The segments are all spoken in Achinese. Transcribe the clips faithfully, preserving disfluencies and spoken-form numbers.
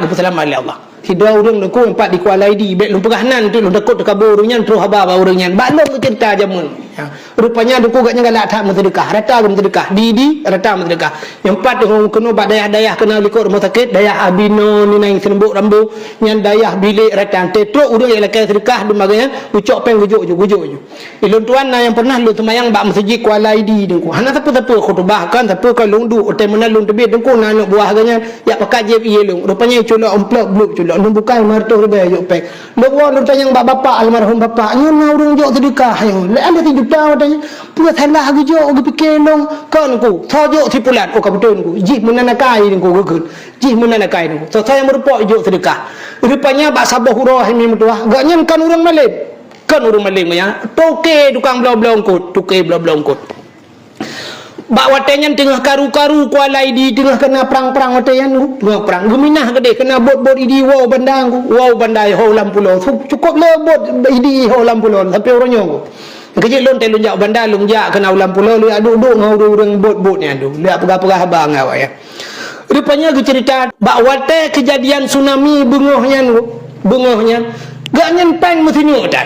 Peuseulamat lé Allah. Sidroe ureuëng Teungku nyang pat di Kuala Idi, bék lôn peugah nan, tu lôn takot teukabu ureuëng nyan, troh haba bak ureuëng nyan. Bak lôn geuceurita jameun. Ya. Rupanya Teungku gobnyan galak that meuseudeukah, rata geumeuseudeukah. Di Idi, rata meuseudeukah. Nyang pat Teungku keunoe bak dayah-dayah keunoe likot rumoh sakét, dayah Abinoe, Nineng Seunumbok Rambu, nyan dayah Bilék rata. Trok ureuëng nyang lakée seudeukah, dum bagée nyan, geucok péng geujok ju, geujok ju. Ilôn tuan na nyang pernah lôn seumayang bak meuseujid Kuala Idi Teungku. Hana sapeue-sapeue khutubah kan, sapeue kan lôn duek, watée meunan lôn teubiet Teungku na aneuk buah geuh nyan, jak pakat jieb ié lôn. Rupanya iculok amplop, bluek culok, lôn bukai lima ratus ribée jok péng. Lôn woe lôn tanyong bak bapak, almarhum bapak, nyoe na ureuëng jok seudeukah nyoe. Lé ada sijuta watée nyan. Peue salah geujok, geupike lôn, kon Teungku, soe jok si pulan, oh ka beutôi Teungku. Jih meunan akai Teungku geukheun. Jih meunan akai Teungku. Soe-soe nyang meurumpok jok seudeukah. Rupanya bak saboh uroe hai mi meutuah, gobnyan kon ureuëng malém. Kon ureuëng malém nyan, toke tukang bloe-bloe eungkôt, toke bloe-bloe eungkôt. Bak watée nyan teungoh karu-karu Kuala Idi, teungoh keuna prang-prang watée nyan, teungoh prang. Geuminah keudeh keuna bot-bot Idi woe u Banda, woe u Banda ho lam pulo. Cu-, cukôp le bot Idi ho lam pulo, sampoe uroe nyoe. Keujeuet lôn tée lôn jak u Banda, lôn jak keuna u lam pulo, lôn jak duek-duek ngon ureuëng-ureuëng bot-bot nyan tu. Lôn jak peugah-peugah haba ngon awak nyan. Rupanya geuceurita bak watée keujadian tsunami beungoh nyan, beungoh nyan, gobnyan péng meusineuk that.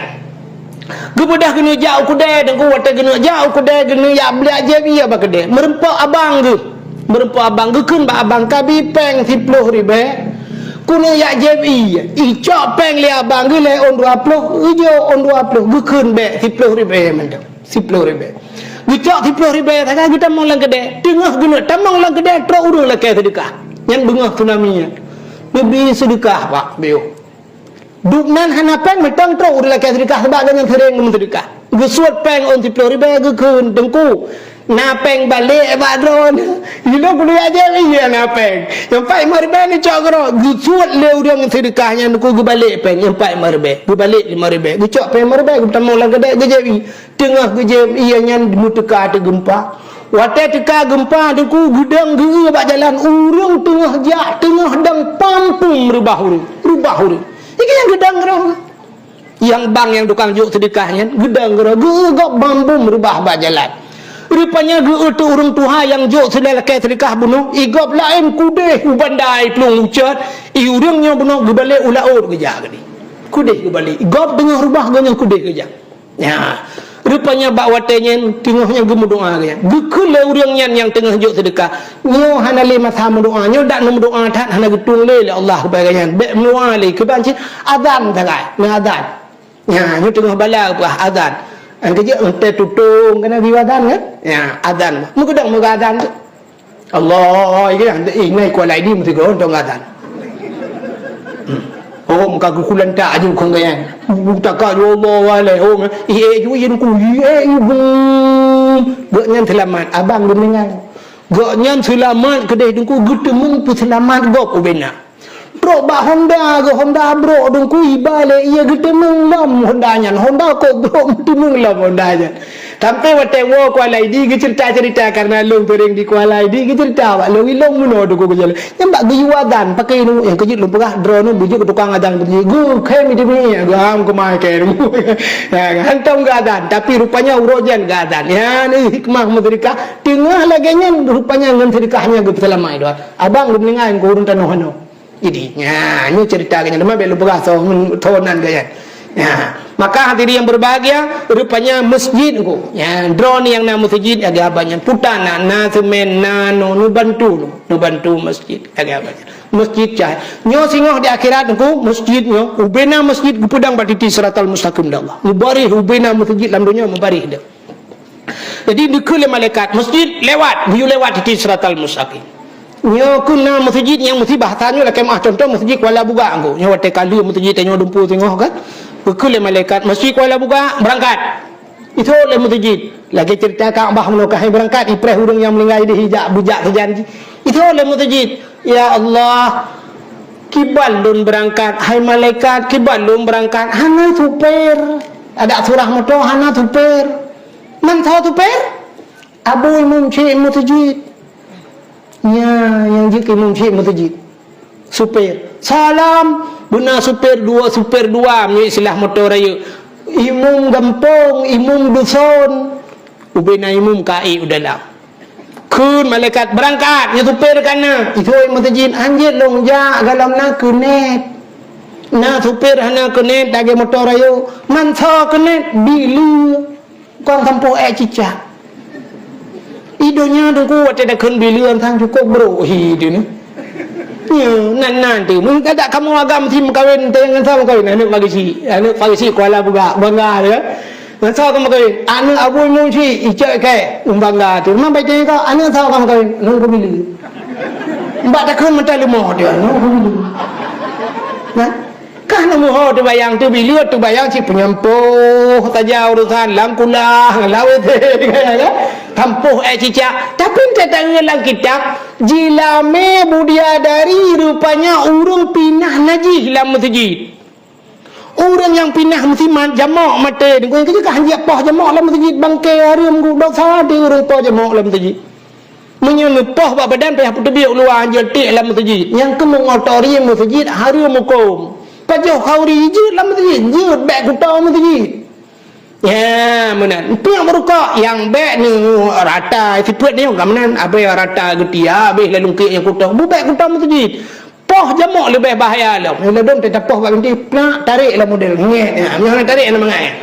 Geubeudôh keuneuk jak u keudée, Teungku, watée keuneuk jak u keudée, keuneuk jak beuliak jieb ié bak keudée. Meurumpok abang geuh. Meurumpok abang geukheun bak abang, "Kabi péng siploh ribée, keuneuk jak jieb ié." Icok péng lé abang geuh lhée ôn dua ploh, geujok ôn dua ploh, geukheun bék siploh ribée mantong. Siploh ribée. Geucok siploh ribée sagai geutamong lam keudée. Teungoh geuneuk tamong lam keudée, trok ureuëng lakée seudeukah. Nyan beungoh tsunami nyan. Geubri seudeukah bak biôh. Dubnan hana péng mantong trok ureuëng lakée seudeukah sabab gobnyan seuréng meuseudekah. Geusuet péng ôn siploh ribée geukheun, "Teungku, na péng balek bak droeneuh." Ilôn keuneuk jak jieb ié na péng. Nyang pat limong ribée neucok keudroe. Geusuet lé ureuëng seudeukah nyan Teungku geubalek péng nyang pat limong ribée. Geubalek limong ribée. Geucok péng limong ribée geutamong lam keudée geujieb ié. Teungoh geujieb ié nyan meuteuka teugeumpa. Watée teuka geumpa Teungku geudong geu-eu bak jalan, ureuëng teungoh jak teungoh dong pam-pum reubah ureuëng, reubah ureuëng. Nyan geudong keudroe. Nyang bang nyang tukang jok seudeukah nyan geudong keudroe, geu-eu gob pam-pum reubah bak jalan. Rupanya geu-eu teuk ureuëng tuha nyang jok seulakée seudeukah bunoe, i gob laén keudeh u Banda i plueng ucot, i ureuëng nyoe bunoe geubalek u laôt geujak keudeh. Keudeh geubalek, i gob teungoh reubah gobnyan keudeh geujak. Nya, rupanya bak watée nyan teungoh nyan geumeudoá geuh nyan. Geukheun lé ureuëng nyan nyang teungoh jok seudeukah, "Nyoe hana lé masa meudoá, nyoe dak neumeudoá that hana geutueng lé lé Allah keupada gobnyan. Bék meudoá lé, keuban cit azan sagai, neuazan." Nya, nyoe teungoh bala peugah azan. Nyang keujeuet teuh tutong keunan geuyue azan kan? Nya, azan. Meukeudong meuga azan tu. Allah, iya, eh, nai Kuala Idi meusigoe tong azan. Hmm. Oh, muka geukulan tak aju kong gaya. Butaka ju Allah walai. Oh, eh, eh, ju, eh, duku, eh, eh, bum. Gobnyan seulamat, abang geuningai. Gobnyan seulamat keudeh Teungku geuteumeung peuseulamat gob ubena. Trok bak Honda geuh, Honda brok Teungku iba lé ié geuteumeung lom Honda nyan. Honda kok brok geuteumeung lom Honda nyan. Sampai watée woe Kuala Idi geuceurita-ceurita karena lôn seuréng di Kuala Idi geuceurita bak lôn, ilôn meunoe Teungku geujalan. Nyan bak geuyue azan pakai nu nyang keujeuet lôn peugah droeneuh beujeuet keu tukang azan beujeuet geukhém idéh mié geuham keumai kém. Ya, hantom geuazan, tapi rupanya uroe jan geuazan. Nyan hikmah meuseudekah teungoh lagée nyan rupanya ngon seudekah nyan geupeuseulamat droe. Abang geumeuninggai keu ureuëng tanoh hanoe. Jadi, nya, nyoe cerita geuh nyan. Teuma bék lôn peugah soe ngon soe nan geuh nyan. Nya, maka hadirin yang berbahagia, rupanya masjid Teungku. Nya, droeneuh nyang na masjid lagée haba nyan. Puta na, na semen, na nu, neubantu nu, neubantu masjid lagée haba nyan. Masjid cahya. Nyoe singoh di akhirat Teungku, masjid nyoe, ubena masjid geupeudong bak titi siratal mustaqim lé Allah. Mubarih ubena masjid lam donya mubarih deuh. Jadi dikeue lé malaikat, "Masjid lewat, geuyue lewat titi siratal mustaqim." Nyoe keuh na masjid nyang meusti bahasa nyoe lakée meuah contoh masjid Kuala Bugak Teungku. Nyoe watée ka lheueh masjid tanyoe dumpeue singoh kan. Dikeue lé malaikat, "Masjid Kuala Bugak, beurangkat." Ithok lé masjid. Lagée cerita kang bah meunoe ka hai beurangkat, ipreh ureuëng nyang meuninggai deuh ijak beujak keujan jih. Ithok lé masjid. Ya Allah, kiban lôn beurangkat, hai malaikat, kiban lôn beurangkat, hana supir. Adak surah moto hana supir. Man soe supir? Abu imum cit meuseujid. Nya, nyang jeuet imum cit meuseujid. Supir. Salam, beuna supir dua, supir dua, meunyoe istilah moto rayeuk. Imum gampông, imum duson. Ubena imum ka ék u dalam. Kheun malaikat, "Beurangkat, nyoe supir ka na." Iseuôt meuseujid, "Hanjeuet lôn jak, gohlom na keunet." Na supir hana keunet, lagée moto rayeuk, mansoe keunet, bileue. Kon sampôh ék cicak. I donya teungku watée takheun bileue sang cukôp brôk hi tu ni. Ya, nan, nan tu. Meukadak kamoe agam si meukawen, teuh ngon sa meukawen? Aneuk Farisi. Aneuk Farisi Kuala Bugak, bangga dia. Ngon sa ka meukawen? Aneuk Abu Imum Syik, icok ikai, bangga tu. Memang baca kau, aneuk sa ka meukawen? Ngon kubileue. Bak takheun mata leumo dia, ngon kubileue. Nah, Kah neumuho teubayang teubileue, teubayang cit peunyampôh saja urusan lam kulah, lam W C, kan? Sampôh ék cicak. Tapi teutanggée lam kitab, jilamé budiadari rupanya ureuëng pinah najih lam meuseujid. Ureuëng nyang pinah meusiman jamok maté, deungon keujeuet kah hanjeuet poh jamok lam meuseujid, bangke hareuem geudosa di ureuëng poh jamok lam meuseujid. Meunyoe neupoh bak badan payah peuteubiet u luwa, hanjeuet tiek lam meuseujid. Nyang keumeung otori meuseujid hareuem hukôm. Pajoh khauri jeuet lam meuseujid, jeuet bék kuto meuseujid. Ya, meunan. Piek meurukok nyang bék neu rata sifeuet nyoe ka meunan, abéh rata geutia, abéh lalungkek nyang kuto. Bubék kuto meuseujid. Poh jamok leubeh bahaya lom. Nyang ladom teuka poh bak binti, plak, tarék lam udeueng. Ngét, ya, meunyoe hana tarék hana mangat.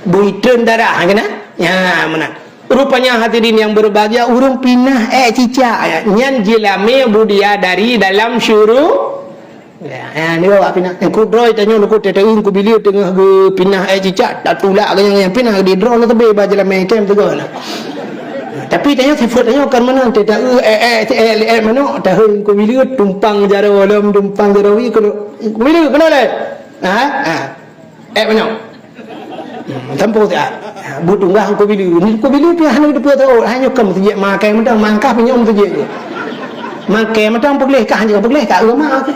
Bui treun darah, ha, keunan? Ya, meunan. Rupanya hadirin yang berbahagia, ureuëng pinah ék cicak, ya. Nyan jilamé budiadari dalam syuru-, ya, ya, ni awak pinah. Engku droe tanyoe nuku teuteun ku bileue teungoh geupinah ék cicak, tatulak ke nyang, nyang pinah di droe na tebe ba jilamé kem teugah na. Tapi tanyoe sifeuet tanyoe kan meunan, teuteun ék, ék, ék, ék manok, tahun ku bileue tumpang jaroe lom, tumpang jaroe wi ku, ku bileue keunoe lé. Ha? Ha. Ék manok. Hmm, sampôh siat. Ha, beutunggah engku bileue. Ni engku bileue pih hana geuteupeue teuôt. Hanya keu meuseujid makai mantong, mangkah pih nyoe meuseujid je. Makai mantong peugleh kah, hanya peugleh kah, eu, ma, okey.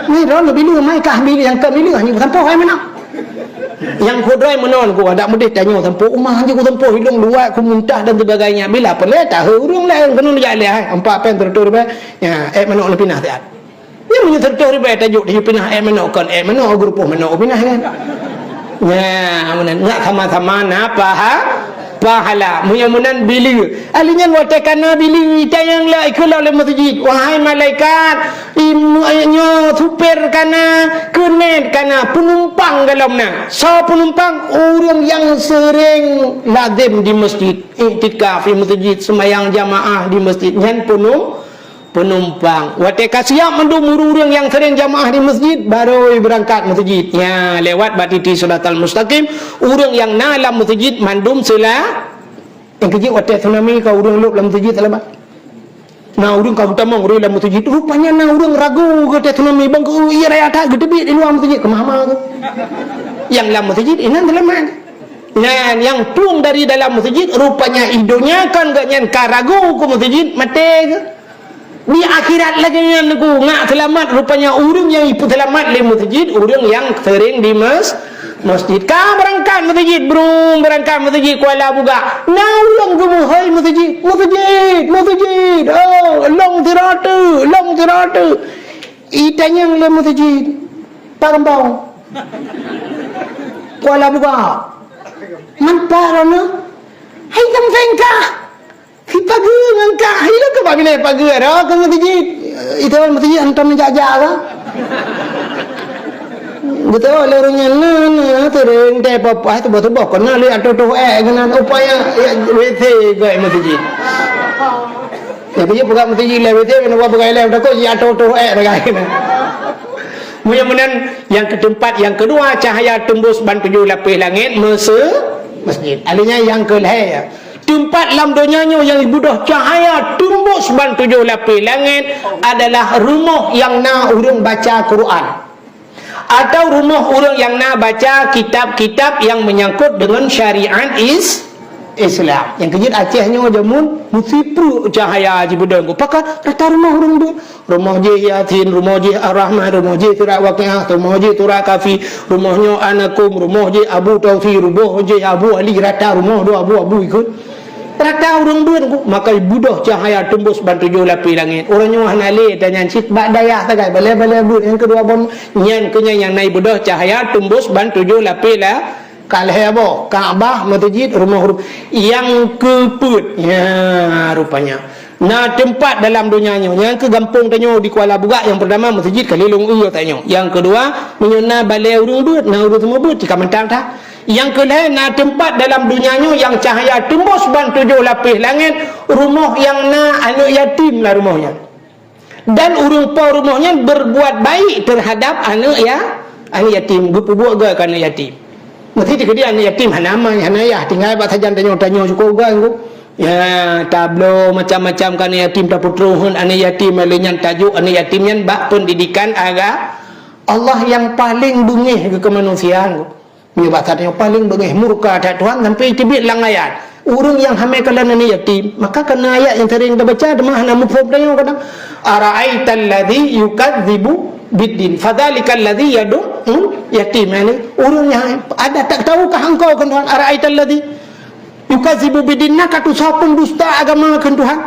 Ni droe bileue, mai kah bileue, nyang keu bileue, hanya sampôh ék manok. Nyang keu droe meunan ku, adak meudeh tanyoe sampôh, uma hanya ku sampôh, ilong luwat, ku muntah dan sebagainya. Bila peureulée, tahu ureuëng laén, keuneuk jak lé, hai. Empat péng, seratus ribèe. Ya, ék manok leupinah siat. Nyan meunyoe seratus ribèe tajok, tajok pinah ék manok, kon ék manok, geurupoh manok pinah kan. Nya, meunan, nyak sama-sama na paha-, pahala. Meunyoe meunan bileue. Ahli nyan watée kana bileue, itanyong lé, ikheun lom lé meuseujid, "Wahai malaikat, im-, nyoe supir kana, keunet kana, peunumpang gohlom na." Soe peunumpang? Ureuëng nyang seuring lazem di meuseujid, iktikaf di meuseujid, seumayang jamaah di meuseujid. Nyan peunum-, Peunumpang. Watée ka siap mandum ureuëng-ureuëng nyang seuring jamaah di meuseujid, barô beurangkat meuseujid. Nya, lewat bak titi Siratal Mustaqim, ureuëng nyang na lam meuseujid mandum seula-, nyang keujeuet watée tsunami ka ureuëng lôb lam meuseujid seulamat. Na ureuëng ka geutamong ureuëng lam meuseujid, rupanya na ureuëng ragu geutée tsunami, bang geu-, iya raya that geuteubiet di luwa meuseujid, keumah-mah geuh. Nyang lam meuseujid inan seulamat. Nyan, nyang plueng dari dalam meuseujid, rupanya i donya kan geuh nyan ka ragu keu meuseujid, maté geuh. Di akhirat lagée nyan, Teungku, nyak seulamat, rupanya ureuëng nyang jipeuseulamat lé meuseujid, ureuëng nyang seuring di mes-, meuseujid. Ka beurangkat meuseujid, brung, beurangkat meuseujid Kuala Bugak. Na ureuëng geumeuhôi meuseujid, "Meuseujid, meuseujid, oh, lôn sidroe teuk, lôn sidroe teuk." Itanyong lé meuseujid, "Pakon boh?" "Kuala Bugak." "Man pat droeneuh?" "Hai, nyang sengkah." Sipageue ngon kah, ilôn keu bak binéh pageue, roh keu meuseujid. Itu meuseujid hantom jak-jak ka. Beutôi lé ureuëng nyan na, na, seuring teuh papa, tuboh-tuboh keunan lé ateueh toh ék keunan, upaya, ya, W C goi meuseujid. Ya, biji peugah meuseujid lé W C, keunan buat peugah lé, takot ya ateueh toh ék peugah keunan. Meunyoe meunan, nyang keuteupat, nyang keudua, cahaya teumbus ban tujoh lapéh langét meuse-, meuseujid. Artinya nyang keulhée, teumpat lam donya nyoe nyang jibeudôh cahaya teumbus ban tujoh lapéh langét adalah rumoh nyang na ureuëng baca Quran, atau rumoh ureuëng nyang na baca kitab-kitab nyang menyangkut deungon syariat is-, Islam. Nyang keujeuet Aceh nyoe jameun meusipreuk cahaya jibeudôh. Pakon? Rata rumoh ureuëng deuek. Rumoh jih Yasin, rumoh jih Ar-Rahman, rumoh jih surat Waqiah, rumoh jih surat Kahfi, rumoh nyoe Anakum, rumoh jih Abu Taufi, rumoh jih Abu Ali, rata rumoh dua abu-abu ikot. Rata ureuëng beuet ku, maka beudôh cahaya teumbus ban tujoh lapéh langét. Ureuëng nyoe hana lé, dan nyan cit bak dayah sagai, balée-balée beuet nyang keudua bon, nyan keuh nyan nyang na beudôh cahaya teumbus ban tujoh lapéh la-, Ka lhèe boh, Ka'bah, meuseujid, rumoh ru-, nyang keupeuet. Ya, rupanya. Na teumpat dalam donya nyoe, nyang keu gampông tanyoe di Kuala Bugak, nyang peurtama meuseujid ka lheueh lôn eu tanyoe. Nyang keudua, meunyoe na balèe ureueng beuet, na ureueng seumeubeuet, cit ka mantong that. Nyang keulhèe, na teumpat dalam donya nyoe nyang cahya teumbôs ban tujoh lapéh langèt, rumoh nyang na aneuk yatim lam rumoh nyan. Dan ureueng po rumoh nyan berbuat baik terhadap aneuk ya-, aneuk yatim, geupeubuet göt keu aneuk yatim. Meusti teukeudi aneuk yatim hana ma, hana yah, tinggai bak sajan tanyoe, tanyoe syukur göt ngon. Ya, tabloe macam-macam keu aneuk yatim, tapeutrôh aneuk yatim, lheueh nyan tajok aneuk yatim nyan bak pendidikan aga-, Allah nyang paleng beungèh keu keumanusiaan. Meunyoe basa tanyoe paleng beungèh, murka that Tuhan, sampai teubiet lam ayat, ureueng nyang hamé kalon aneuk yatim, maka keu na ayat nyang sering tabaca, teuma hana muphom tanyoe kadang. "Ara'aital ladzi yukadzibu biddin, fadzalikal ladzi yadu'ul yatim." Yakni, ureueng nyang ada, tak tahukah engkau, kheun Tuhan, "Ara'aital ladzi yukadzibu biddin," na ka tusoe pendusta agama, kheun Tuhan.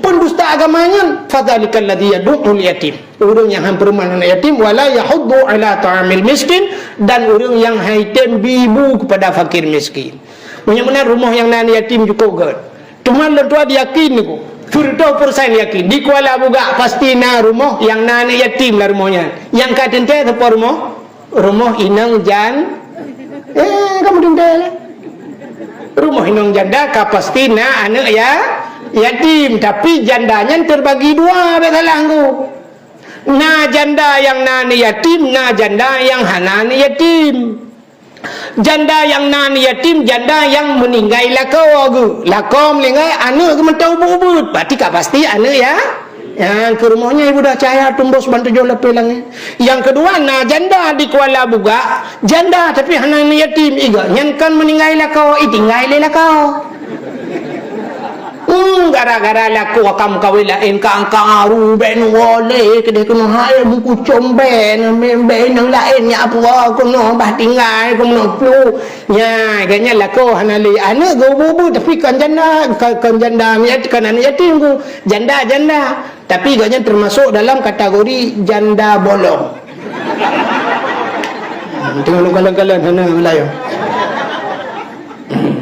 Pendusta agama nyan, "Fadzalikal ladzi yadu'ul yatim." Ureueng nyang han peuruman aneuk yatim, "Wala yahuddu ala ta'amil miskin," dan ureueng nyang han item bi bu kepada fakir miskin. Meunyoe meunan rumoh nyang na aneuk yatim cukôp göt. Teuma lôn tuan yakin niku, siratoh persen yakin, di Kuala Bugak pasti na rumoh nyang na aneuk yatim lam rumoh nyan. Nyang ka teuntèe sapeue rumoh? Rumoh inong jan-, eh, kamu teuntèe lah. Rumoh inong janda ka pasti na aneuk ya-, yatim, tapi janda nyan terbagi dua, bèk salah engku. Na janda nyang na aneuk yatim, na janda nyang hana aneuk yatim. Janda nyang na aneuk yatim, janda nyang meuninggai lakoe geuh. Lakoe meuninggai, aneuk geuh mantong ubit-ubit. Berarti ka pasti aneuk ya-, nyang keu rumoh nyan ibadah cahya teumbôs ban tujoh lapéh langèt. Nyang keudua, na janda di Kuala Bugak, janda tapi hana aneuk yatim. Iga nyan kon meuninggai lakoe, itinggai lé lakoe. Hmm, gara-gara lakoe ka meukawen laén, ka angka aru, bèk neuwoe lé, keudéh keunoe hai, meukucom bèk, bèk inong laén nyak puwoe keunoe, bah tinggai keunoe plu. Nyan, gobnyan lakoe hana lé aneuk geuh ubit-ubit, tapi kon janda, kon, kon janda, kon aneuk yatim geuh, janda-janda. Tapi gobnyan teumasok dalam kategori janda bolong. Hmm, teungoh lôn kalon-kalon hana meulayeue.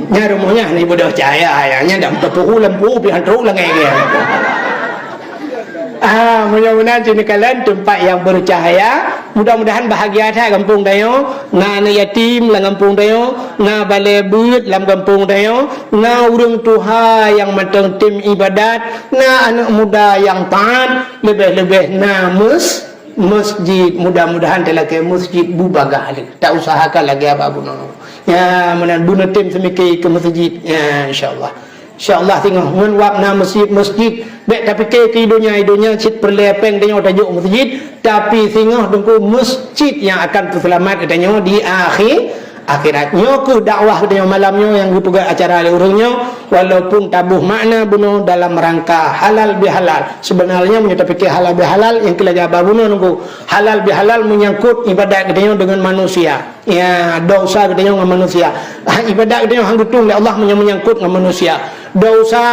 Nyan rumoh nyan hana ibadah cahya, ya, nyan dak meuteupeu lam bu pih han trôk langèt nyan. Ah, mudah-mudahan sinoe kalon teumpat nyang bercahaya. Mudah-mudahan bahagia that gampông tanyoe. Na aneuk yatim lam gampông tanyoe, na balèe beuet lam gampông tanyoe, na ureueng tuha nyang mantong tem ibadat, na aneuk muda nyang taat, leubeh-leubeh na mes-, mesjid. Mudah-mudahan talakèe mesjid bubagaih lé. Tausahakan lagèe Abah Bunoe. Ya, meunan bunoe tem seumike keu mesjid. Ya, insya Allah. Insya Allah singoh ngon wab na mesjid-mesjid. Bèk tapike keu donya, donya cit peureulèe pèng tanyoe tajok mesjid, tapi singoh teungku mesjid nyang akan peuseulamat geutanyoe di akhi-, akhirat. Nyoe keuh dakwah geutanyoe malam nyoe nyang geupeugah acara lé ureueng nyoe, walaupun taboh makna bunoe dalam rangka halal bihalal. Sebenarnya meunyoe tapike halal bihalal, nyang keu lagèe Abah Bunoe teungku, halal bihalal menyangkut ibadat geutanyoe deungon manusia. Ya, desya geutanyoe ngon manusia. Ha, ibadat geutanyoe han geutueng lé Allah meunyoe menyangkut ngon manusia. Desya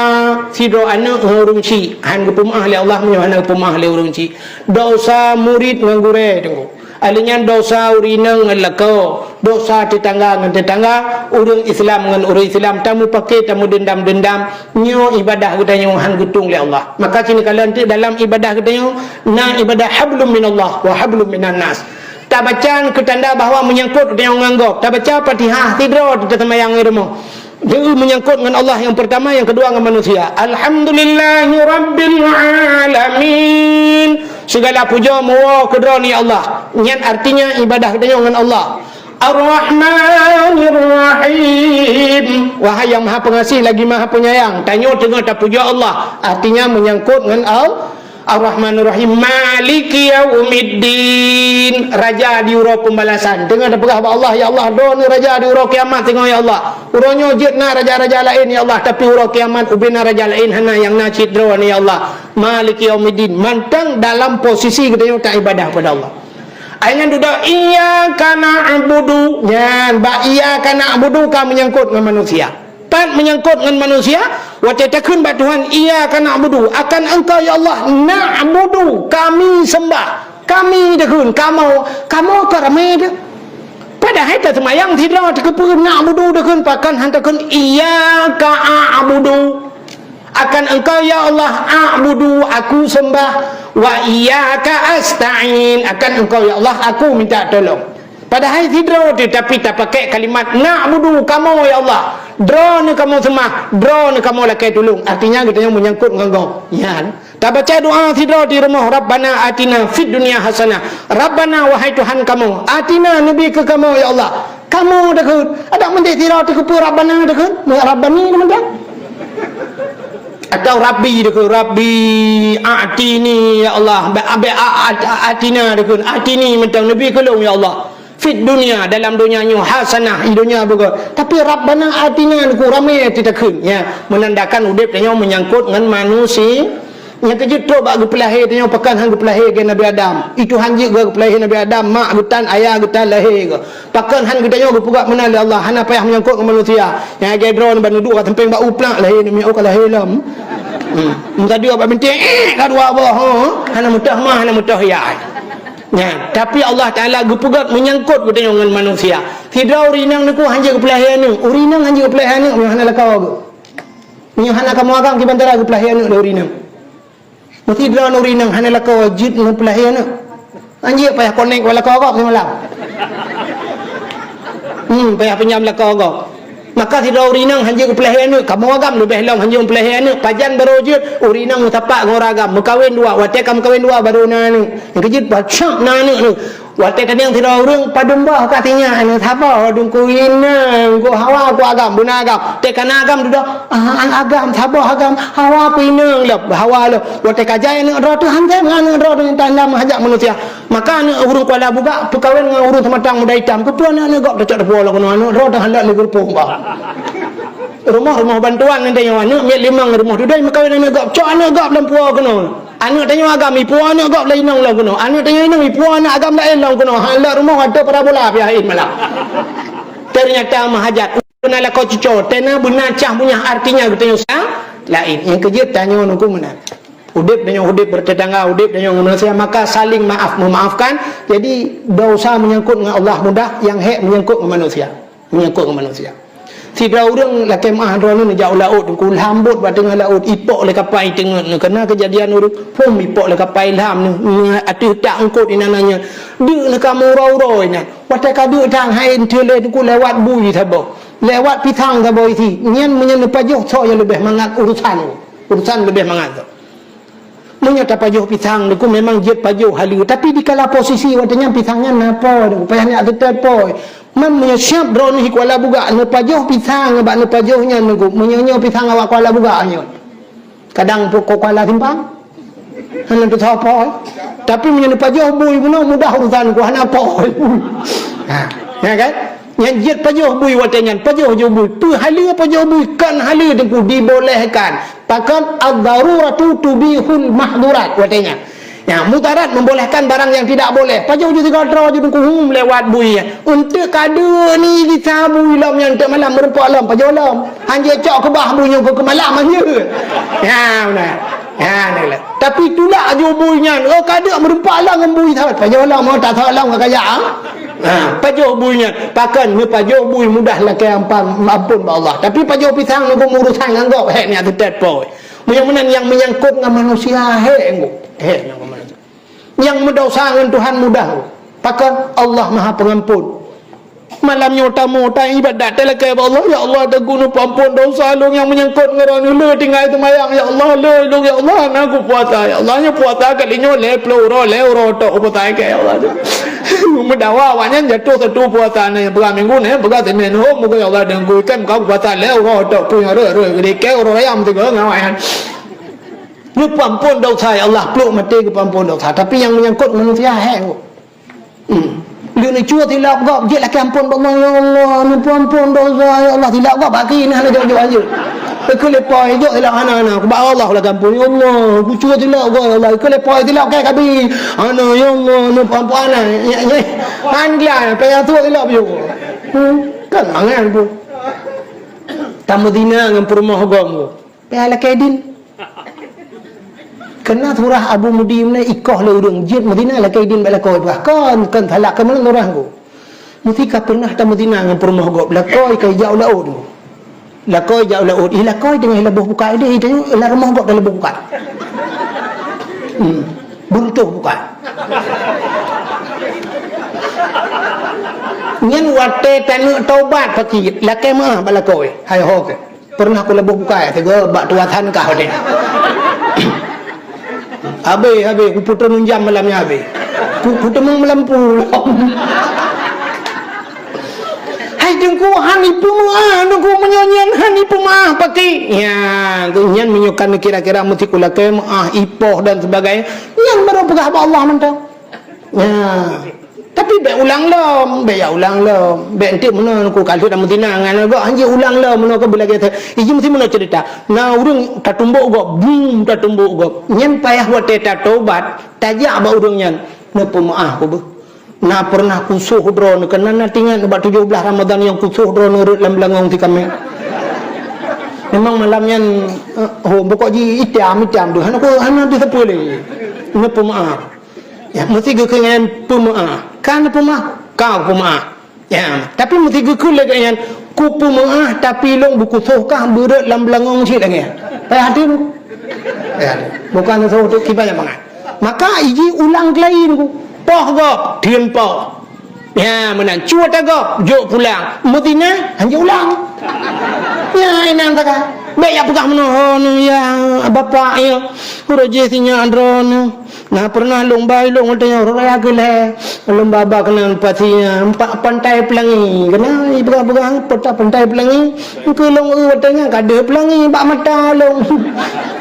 sidroe aneuk ngon ureueng chik, han geupeumeu'ah lé Allah meunyoe hana geupeumeu'ah lé ureueng chik. Desya murit ngon gurèe teungku. Lheueh nyan desya ureueng inong ngon lakoe, desya tetangga ngon tetangga, ureueng Islam ngon ureueng Islam, tameupaké, tameudendam-dendam, nyoe ibadat geutanyoe han geutueng lé Allah. Maka sinoe kalon teuk dalam ibadat geutanyoe na ibadat hablum minallah wa hablum minan nas. Tabaca keu tanda bahwa menyangkut geutanyoe ngon gob. Tabaca Fatihah sidroe taseumbahyang di rumoh. Jadi menyangkut ngon Allah nyang peurtama, nyang keudua ngon manusia. Alhamdulillahirabbil alamin. Segala puja meuwoe keu Droeneuh ya Allah. Nyan artinya ibadah geutanyoe ngon Allah. Ar-Rahmanir Rahim. Wahai nyang Maha Pengasih lagi Maha Penyayang, tanyoe teungoh tapuja Allah. Artinya menyangkut ngon Al-, Ar-Rahmanir Rahim, Maliki Yaumiddin, Raja di Uroe Pembalasan. Teungoh tapeugah bak Allah, "Ya Allah, Droeneuh Raja di Uroe Kiamat teungoh, ya Allah. Uroe nyoe jeuet na raja-raja laén, ya Allah, tapi Uroe Kiamat ubé na raja laén, hana, nyang na cit Droeneuh, ya Allah. Maliki Yaumiddin." Mantong dalam posisi geutanyoe taibadah kepada Allah. Ai nyan dudoe, "Iyyaka na'budu." Nyan, bak "Iyyaka na'budu" ka menyangkut ngon manusia. Pat menyangkot ngon manusia, watèe takheun bak Tuhan, "Iyyaka na'budu," akan Engkau, ya Allah, "na'budu," kami sembah. Kami takheun, kamoe, kamoe ka ramé teuh. Padahai taseumayang sidroe teukeupeu na'budu takheun, pakon han takheun iyyaka a'budu. Akan Engkau ya Allah a'budu, aku sembah, wa iyyaka asta'in, akan Engkau ya Allah aku minta tolong. Padahai sidroe teuh, tapi tapakai kalimat na'budu, kamoe ya Allah, Droeneuh kamoe seumah, Droeneuh kamoe lakée tulông. Artinya geutanyoe meunyangkot ngon gob. Nyan. Tabaca doa sidroe di rumoh, Rabbana atina fid dunya hasanah. Rabbana, wahai Tuhan kamoe, atina, neubi keu kamoe ya Allah. Kamoe takheun. Adak meunyoe sidroe teukeupeu Rabbana takheun, Rabbani teuma. Atau Rabbi takheun, Rabbi a'tini ya Allah. Be, be, a, a, atina takheun, atini mantong, neubi keu lôn ya Allah. Fid dunya, dalam donya nyoe, hasanah, i donya beugöt. Tapi Rabbana atina, neuku ramé takheun. Ya, menandakan udeb tanyoe meunyangkot ngon manusia. Nyang keujeuet trok bak geupeulahé tanyoe, pakon han geupeulahé lagée Nabi Adam. Itu han jeuet geupeulahé Nabi Adam, mak geutan, ayah geutan lahé geuh. Pakon han geutanyoe geupeugah meunan lé Allah, hana payah meunyangkot ngon manusia. Nyang lagée droeneuh ban neuduek bak sampéng bak u plak lahé, namiet u ka lahé lom. Hmm. Meutadi bak binténg, eh, ka dua boh, ho. Hana meutoh ma, hana meutoh ya. Nyan, tapi Allah Taala geupeugah meunyangkot geutanyoe ngon manusia. Sidroe ureueng inong neuku han jeuet geupeulahé aneuk, ureueng inong han jeuet geupeulahé aneuk, meunyoe hana lakoe geuh. Meunyoe hana kamoe agam kiban cara geupeulahé aneuk lé ureueng inong. Meusidroe ureueng inong hana lakoe jeuet neupeulahé aneuk. Han jeuet payah konek bak lakoe gob simalam. Hmm, payah pinjam lakoe gob. Maka sidroe ureueng inong han jeuet geupeulahé aneuk, kamoe agam leubeh lom han jeuet geupeulahé aneuk, pajan barô jeuet, ureueng inong meusapat ngon ureueng agam, meukawen dua, watée ka meukawen dua barô na aneuk. Nyang keujeuet pacok na aneuk nyoe. Watée ka nyan sidroe ureueng padum boh ka sinyak nyoe, saboh dungku inong, ku hawa ku agam, beuna agam. Tée ka na agam dudoe, ah, agam, saboh agam, hawa ku inong lom, hawa lom. Watée ka jai aneuk droe teuh, han jai aneuk droe teuh, tanda meuhajat manusia. Maka aneuk ureueng Kuala Bugak peukawen ngon ureueng Seumatang Muda Itam. Keupeue aneuk-aneuk gob tacok teupuwoe lom keunoe, aneuk droe teuh han lok nibak geureupoh bah. Rumoh-rumoh bantuan nyan tanyoe aneuk miet limong rumoh dudoe meukawen aneuk gob. Cok aneuk gob lam puwoe keunoe. Aneuk tanyoe agam ipuwoe aneuk gob lé inong lom keunoe. Aneuk tanyoe inong ipuwoe aneuk agam laén lom keunoe. Han lok rumoh ateueh parabola piah in malah. Ternyata meuhajat. Beuna lakoe cucoe, tena beuna cah bunyah artinya geutanyoe sa laén. Nyang keujeuet tanyoe nungku meunan. Udeb tanyoe udeb bertetangga, udeb tanyoe ngon manusia, maka saling maaf memaafkan. Jadi, dosa meunyangkot ngon Allah mudah, nyang hék meunyangkot ngon manusia. Meunyangkot ngon manusia. Sidroe ureueng lakée meuah droeneuh neujak u laôt, ku lhambot bak teungoh laôt, ipok lé kapai teungeut nyoe. Kana keujadian ureueng, phom ipok lé kapai lham nyoe, ateueh tak eungkot inan nyan. Deuk lé ka meuuroe-uroe inan. Watée ka deuk that hai enteuk lé teungku lewat bui saboh. Lewat pisang saboh isi. Nyan meunyoe neupajoh soe nyang leubeh mangat urusan. Urusan leubeh mangat soe. Meunyoe tapajoh pisang, neuku memang jeuet pajoh haleue. Tapi dikala posisi watée nyan pisang nyan na po, neuku payah neujak teutet po. Man meunyoe siab droeneuh Kuala Bugak, neupajoh pisang bak neupajoh nyan neuku. Meunyoe nyoe pisang awak Kuala Bugak nyoe. Kadang po ko Kuala Simpang. Hana teusoe po. Tapi meunyoe neupajoh bui bunoe mudah urusan ku hana po. Ha, ya kan? Nyan jeuet pajoh bui watée nyan, pajoh ju bui. Peue haleue pajoh bui, kon haleue teungku dibolehkan. Pakon ad-daruratu tubihul mahdhurat watée nyan. Ya, mudarat membolehkan barang yang tidak boleh. Pajoh ju tiga droe ju teungku hum lewat bui. Untuk kadu ni di bui lom nyan untuk malam meureumpok lom, pajoh lom. Hanjeuet cok keubah bui nyoe keu malam hanjeuet. Ya, beuna. Ya, ni lah. Tapi tulak ju bui nyan. Oh, ka deuek meureumpok lom ngon bui that. Pajoh lom, oh, tak lom ka kajak, ah. Ha, pajoh bui nyan. Pakon neupajoh bui mudah lakée ampan, ampon bak Allah. Tapi pajoh pisang ngon urusan ngon gob, hék nyan teutet po. Meunyoe meunan nyang meunyangkot ngon manusia, hék ngon. Hék ngon manusia. Nyang meudosa ngon Tuhan mudah. Pakon? Allah Maha Pengampun. Malam nyoe tamong, taibadat, talakée bak Allah, "Ya Allah, Teungku, neupeuampon dosa lôn nyang meunyangkot ngon droeneuh. Le tinggai seumayang, ya Allah, le lôn, ya Allah, hana kupuasa, ya Allah, nyoe puasa kali nyoe lhée ploh uroe, lhée uroe tok kupuasa keu, ya Allah." Meudawa awaknyan jatuh satu puasa, na nyang peugah minggu, na nyang peugah Senin, ho, muka ya Allah, Teungku, kan kau puasa lhée uroe tok, peue nyang reueh-reueh geude, kée uroe raya meuteugah ngon awaknyan. Neupeuampon dosa, ya Allah, pluek maté geupeuampon dosa. Tapi nyang meunyangkot manusia, hék. Hmm. Lheueh neucue silop gob, jeuet lakée ampon bak Allah, "Ya Allah, neupeuampon dosa, ya Allah." Silop gob bak kiri, hana jok-jok hanjeuet. Ikeu leupah, jok silop hana-hana. Bak Allah lakée ampon, "Ya Allah, kucue silop gob, ya Allah." Ikeu leupah silop kée kabi. "Hana, ya Allah, neupeuampon hana." Nyan, nyan. Han glah, payah tuek silop jok. Hmm. Kan mangat pun. Tameuzina ngon peurumoh gob. Payah lakée idin. Keureuna surah Abu Mudi meunan ikoh lé ureueng jeuet meuzina lakée idin bak lakoe peugah, "Kon, kon, salak keumeunang surah ku." Meusti ka pernah tameuzina ngon peurumoh gob, lakoe ka ijak u laôt. Lakoe ijak u laôt, ih lakoe teungoh laboh bukak idéh, ih tanyoe lam rumoh gob dah laboh bukak. Hmm. Beureutoh bukak. Nyan watée taneuk taubat pakri, lakée meuáh bak lakoe. Hai ho keuh. Pernah kulaboh bukak, teungoh bak tuah that kah watée. Habéh, habéh, kupeutrön jam malam nyan habéh. Ku, kuteumeung malam pulang. Hai Teungku, hana ipeumeuáh, Teungku, meunyoe nyan hana ipeumeuáh pakri. Ya, nyan meunyoe kan kira-kira meusti kulakée meuáh, ipoh dan sebagainya, nyan barô peugah bak Allah mantong. Ya. Tapi bék ulang lom, bék ya ulang lom. Bék enteuk meunoe ku ka lheueh meuzina ngon gob, hanjeuet ulang lom meunoe ka beulagée that. Iji meusti meunoe ceurita. Na ureuëng tatumbok gob, bum tatumbok gob. Nyan payah watée tatobat, tajak bak ureuëng nyan. Neupeumeuáh ku beuh. Na pernah kusoh droeneuh, keunan na teuingat bak tujoh blaih Ramadhan nyang kusoh droeneuh rhot lam beulangong si kaméng. Memang malam nyan, eh, ho, pokok jih itam-itam tu. Hana ku, hana teuseupeu lé. Neupeumeuáh. Ya, meusti geukheun nyan peumeuáh. Ka neupeumeuáh, ka peumeuáh. Ya, tapi meusti geukheun lagée nyan, kupeumeuáh tapi lôn beukusoh kah beurhot lam beulangong cit lagée nyan. Payah hati. Ya, bukan soe tu kiban nyang mangat. Maka iji ulang keulayi ku. Poh gob, teun poh. Ya, meunan. Cue tagob, jok pulang. Meuzina, hanjeuet ulang. Ya, inan taka. Bék ya peugah meunoe, "Oh, nu ya, bapak ya. Uroe jih sinyak droeneuh." Na pernah lôn ba ilôn watée nyoe raya keu lhée. Lôn ba ba keunan pasi, empat Pantai Pelangi. Keunan ipeugah-peugah peta Pantai Pelangi. Engkeu lôn eu watée nyan ka deuh pelangi bak mata lôn.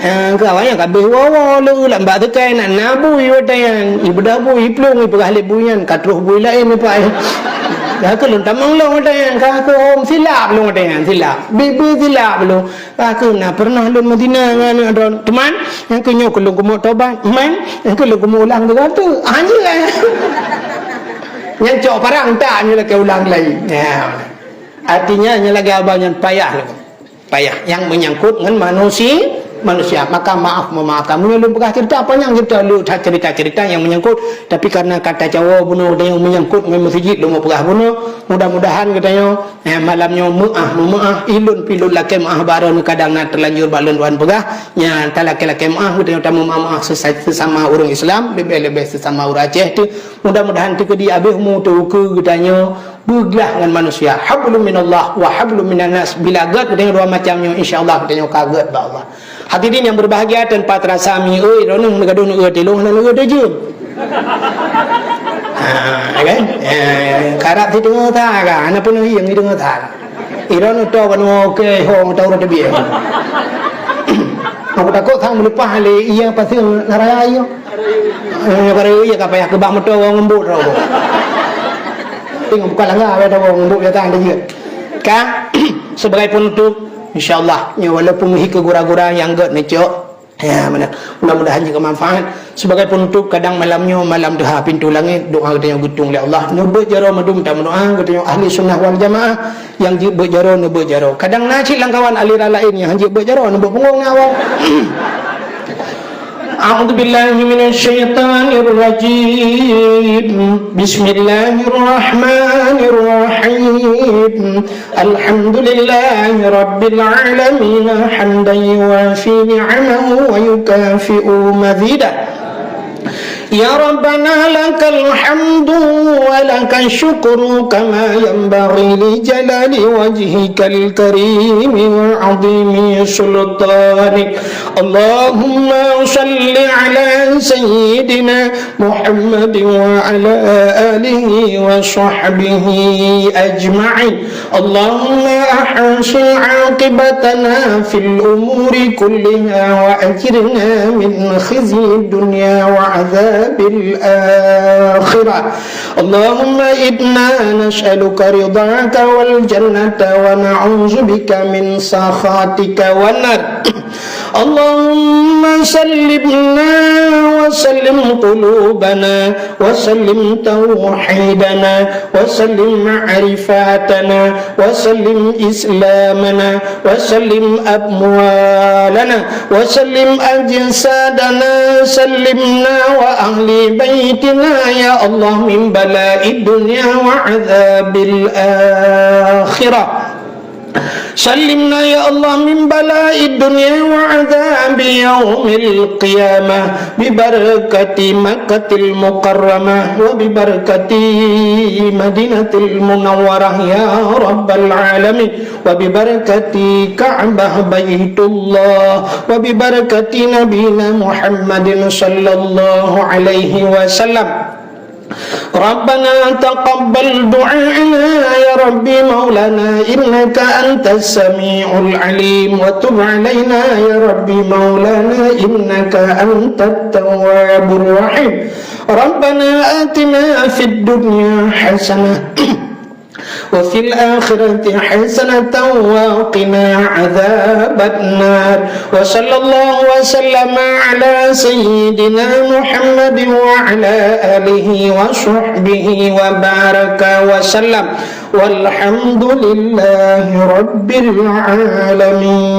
Ha, engkeu awak nyan ka deuh woe-woe lôn eu lam bak teukai na, na bui watée nyan. Ibeudôh bui, iplueng, ipeugah lé bui nyan, ka troh bui laén ipai. Ka keu lôn tamong lôn watée nyan, ka keu hom silap lôn watée nyan, silap. Bi-bi silap lôn. Ka keu na pernah lôn meuzina ngon aneuk droeneuh. Teuma, nyang keu nyoe keu lôn keumeung tobat. Man, nyang keu lôn keumeung ulang tiga ratus. Ah, nyoe lah. Nyang cok parang tak, nyoe lakée ulang lagi. Ya. Artinya, nyoe lagée abang nyan payah lagée. Payah. Nyang menyangkut ngon manusi-, manusia. Maka maaf memaafkan. Meunyoe lôn peugah cerita, panyang cerita, lôn that cerita-cerita nyang menyangkut. Tapi karena kata cawo bunoe nyang menyangkut ngon meuseujid, lôn peugah bunoe. Mudah-mudahan geutanyoe Eh, malam nyoe meuáh, meuáh, ilôn pih lôn lakée meuáh bak droeneuh kadang na teulanjur bak lôn tuan peugah. Nyan, talakée-lakée meuáh, geutanyoe tameumaaf-maaf sesa-, sesama ureuëng Islam, leubeh-leubeh sesama ureuëng Aceh teuh. Mudah-mudahan teukeudi abéh umu teuh ukeue geutanyoe beuglah ngon manusia. Hablum minallah wa hablum minan nas. Bila gét geutanyoe dua macam nyoe, insya Allah geutanyoe ka gét bak Allah. Hadirin yang berbahagia, tanpa terasa mi oi, droeneuh neugadôh neueu tilông, hana neueu teujeuen. Ha, kan? Eh, karab si teungoh that ka, hana peunoh hieng si teungoh that. Droeneuh to ban oke, ho, tau rot biasa. Aku takut sang meuleupah lé iya pasang naraya iya. Eh, kalau iya ka payah keubah moto ngembut roh. Tengok bukan langgar, ada ngembut datang dia. Kan? Sebagai penutup, insyaallah, nyoe walaupun meuhi keu gura-gura nyang gét neucok, ya, meunan. Mudah-mudahan jeuet keu manfaat. Sebagai penutup, kadang malam nyoe, malam tuha pintu langét, doa geutanyoe geutung lé Allah. Neubeuet jaroe mandum tameudoa, geutanyoe ahli sunnah wal jamaah, nyang jeuet beuet jaroe, neubeuet jaroe. Kadang na cit lam kawan aliran laén nyang han jeuet beuet jaroe, neubeuet punggong nyan awai. أعوذ بالله من الشيطان الرجيم. بسم الله الرحمن الرحيم. الحمد لله رب العالمين، حمدا يوافي نعمه ويكافئ مزيده. يا ربنا لك الحمد ولك الشكر كما ينبغي لجلال وجهك الكريم وعظيم سلطانك. اللهم صل على سيدنا محمد وعلى آله وصحبه أجمعين. اللهم أحسن عاقبتنا في الأمور كلها وأجرنا من خزي الدنيا وعذاب الآخرة. اللهم إنا نسألك رضاك والجنة ونعوذ بك من سخطك والنار. اللهم سلمنا وسلم قلوبنا وسلم توحيدنا وسلم معرفتنا وسلم إسلامنا وسلم أموالنا وسلم أجسادنا، سلمنا وأهل بيتنا يا الله من بلاء الدنيا وعذاب الآخرة. سلمنا يا الله من بلاء الدنيا وعذاب يوم القيامة ببركة مكة المكرمة وببركة مدينة المنورة يا رب العالمين، وببركة كعبة بيت الله، وببركة نبينا محمد صلى الله عليه وسلم. ربنا تقبل دعاءنا يا ربي مولانا إنك أنت السميع العليم، وتب علينا يا ربي مولانا إنك أنت التواب الرحيم. ربنا آتنا في الدنيا حسنة وفي الآخرة حسنة وقنا عذاب النار. وصلى الله وسلم على سيدنا محمد وعلى آله وصحبه وبارك وسلم. والحمد لله رب العالمين.